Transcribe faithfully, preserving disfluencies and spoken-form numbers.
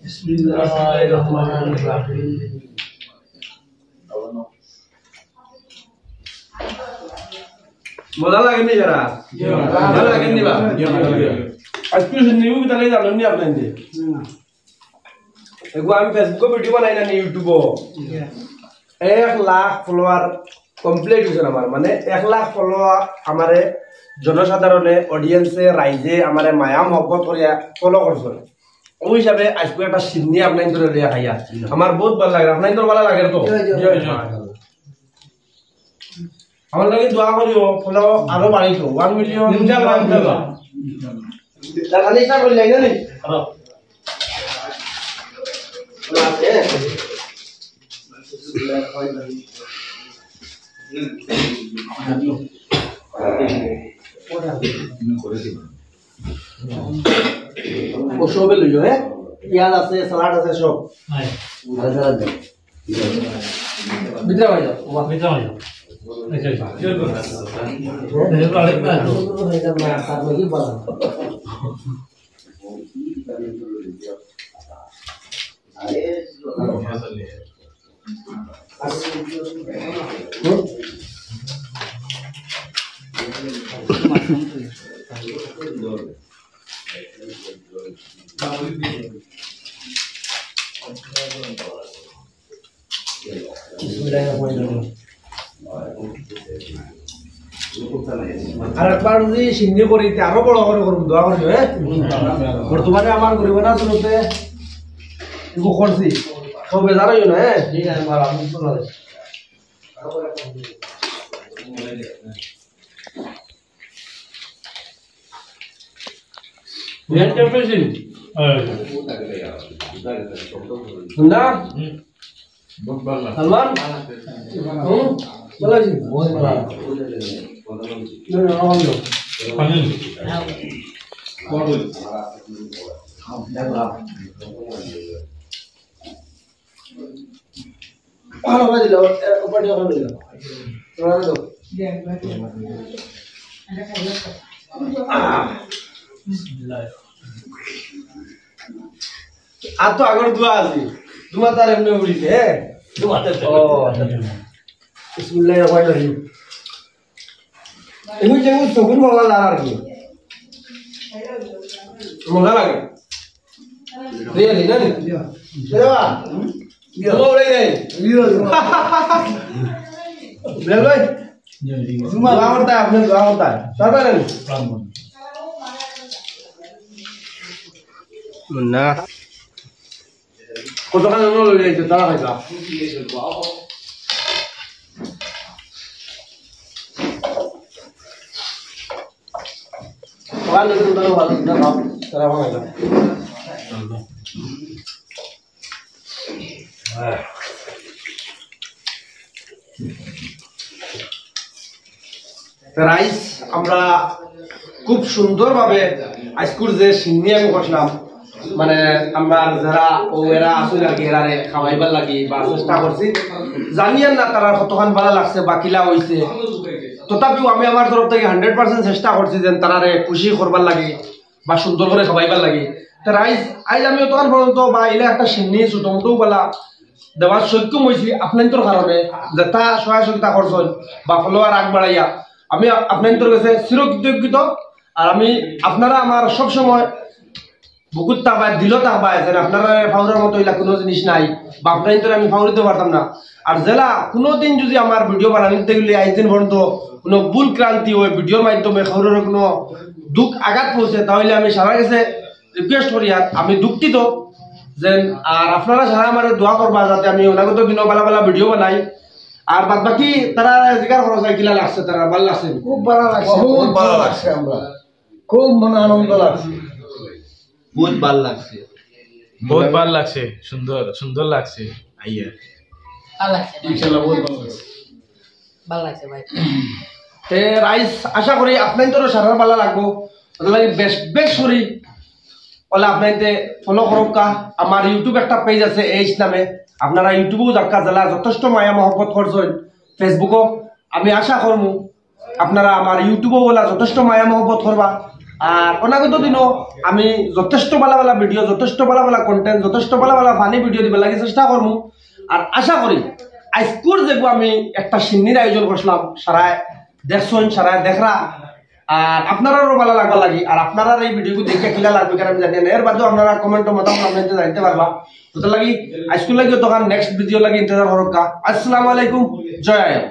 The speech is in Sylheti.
বিসমিল্লাহির রহমানির রহিম। মজা লাগেনি যারা? মজা লাগেনি বা? আজকে নিউ তাহলে জানেননি আপনারা? এগু আমি Facebook-ও ভিডিও বানাইলাম, YouTube-ও। এক লাখ ফলোয়ার কমপ্লিট অইছে আমার, মানে, এক লাখ ফলোয়ার আমারে জনসাধারণে, অডিয়েন্সে, রাইজে আমারে মায়া মহব্বত করিয়া ফলো করছে। ওই হিসাবে আজকে একটা সিন্নি আপনার ধরে লইয়া খাইয়া আমার বহুত ভালো লাগে। আপনার ধরে ভালো লাগে তো? আমার লাগি দোয়া করিও, ফলো আরো বাড়িত, ওয়ান মিলিয়ন। ইনশাআল্লাহ, ইনশাআল্লাহ। দাদা, নিশা করলে না নি? ও সবে লইও, হ্যাঁ? পিয়াজ আছে, সালাড আছে, সব। আরে সালাড দেন। ভিতরে হয়ে যাও, বাবা। ভিতরে হয়ে যাও। আচ্ছা, আচ্ছা। এই যে আরেকটা আছে। আর একবার যদি সিন্নি করি, তে আরো বড় করে করুন, দোয়া করি, হ্যাঁ? বর্তমানে আমার গরিব না শুরুতে এগু করছি, সব বেজার হইও না, হ্যাঁ? ঠিক আছে, মারা, আমি তো না। না? সালমান? হুম? ভালো আছি? না, না, আমার ভালো। ভালো ভাই দিল, এ, উপরে দিয়ে ওখানে দিল। ওখানে দাও। আর তো আগর দোয়া আছে, দোয়া তার এমনি উড়িছে, হ্যাঁ? দোয়া তো ও। বিসমিল্লাহির রহমানির রহিম। এগুলো যেমন চকুর বাবা লাগার কি? মজা লাগে। রিয়েলি না নি? রে বাবা, দোয়া উড়ে যায়। বেল ভাই, দোয়া করতে হয়, আপনি দোয়া করতে হয়। তাড়াতাড়ি। না। কতখানি অন্য লই যাইছে, তারা খাইবা। ওখানে তো তারা ভালো, না খাও, তারা খাওয়া যায় না। রাইস আমরা খুব সুন্দরভাবে আইজকুর যে সিন্নি আমি করছিলাম, মানে, আমরা যারা ও এরা আসুন আর কি, এরারে খাওয়াইবার লাগি বা চেষ্টা করছি, জানি আর না তারা কতখান ভালা লাগছে বা কিলা হইছে। তথাপিও আমি আমার তরফ থেকে হান্ড্রেড পার্সেন্ট চেষ্টা করছি যেন তারারে খুশি করবার লাগি বা সুন্দর করে খাওয়াইবার লাগি। তে রাইস আইজ আমি অতখান পর্যন্ত বা ইলা একটা সিন্নি ছোট মোটো বালা দেওয়ার সক্ষম হইছি আপনাইন্তর কারণে, যেটা সহায় সহযোগিতা করছইন বা ফলোয়ার আগ বাড়াইয়া, আমি আপনাইন্তর কাছে চিরকৃতজ্ঞ। আর আমি, আপনারা আমার সব সময় বুকুত থাকবায়, দিলো থাকবায়, যেন আপনারা ফাউরার মতো ইলা কোনো জিনিস নাই, বা আপনাইন্তরে আমি ফাউরিতে পারতাম না। আর যেলা কোনো দিন যদি আমার ভিডিও বানানিতে গেলে আইজ দিন পর্যন্ত কোনো ভুল ক্রান্তি হয় ভিডিওর মাধ্যমে কারোর কোনো দুঃখ আঘাত পৌঁছে, তাহলে আমি সারা কাছে রিকোয়েস্ট করি, আর আমি দুঃখিত যেন, আর আপনারা সারা আমারে দোয়া করবা যাতে আমি অনাগত দিনও ভালা ভালা ভিডিও বানাই। আর বাদ বাকি তারা জিকার খরচ হয় কিলা লাগছে, তারা ভালা লাগছে? খুব ভালা লাগছে, খুব ভালা লাগছে, আমরা খুব মনে আনন্দ লাগছে। বহুত ভালা লাগছে। বহুত ভালা লাগছে, সুন্দর, সুন্দর লাগছে আইয়া। ভালা লাগছে ভাই। ইনশাআল্লাহ, বহুত ভালা লাগছে। ভালা লাগছে ভাই। তে রাইস, আশা করি আপনাইন্তরও সারার ভালা লাগবো। অতার লাগি বেশ, বেশ করি অলা আপনাইন্তে ফলো করউক্কা। আমার YouTube একটা পেজ আছে এইচ নামে, আপনারা YouTube-ও যাউক্কা, যেলা যথেষ্ট মায়া মহব্বত করছইন। Facebook-ও আমি আশা করমু আপনারা আমার YouTube-ও অলা যথেষ্ট মায়া মহব্বত করবা। আর অনাগত দিনও আমি যথেষ্ট ভালা ভালা ভিডিও, যথেষ্ট ভালা ভালা কন্টেন্ট, যথেষ্ট ভালা ভালা ফানি ভিডিও দিবার লাগি চেষ্টা করমু। আর আশা করি আইজকুর যেগু আমি একটা শিন্নির আয়োজন করছিলাম, সারায় দেখছইন, সারায় দেখরা, আর আপনারারও ভালা লাগবার লাগি, আর আপনারার এই ভিডিওগু দেখিয়া কিলা লাগবো, কারণ আমি জানি না। এর বাদেও আপনারা কমেন্টর মতামত আপনারা জানাইতে পারবা। তো তার লাগি আইজকুর লাগি অতখান, নেক্সট ভিডিও লাগি ইন্তজার করউক্কা। আসসালামু আলাইকুম, জয় আইয়ুব।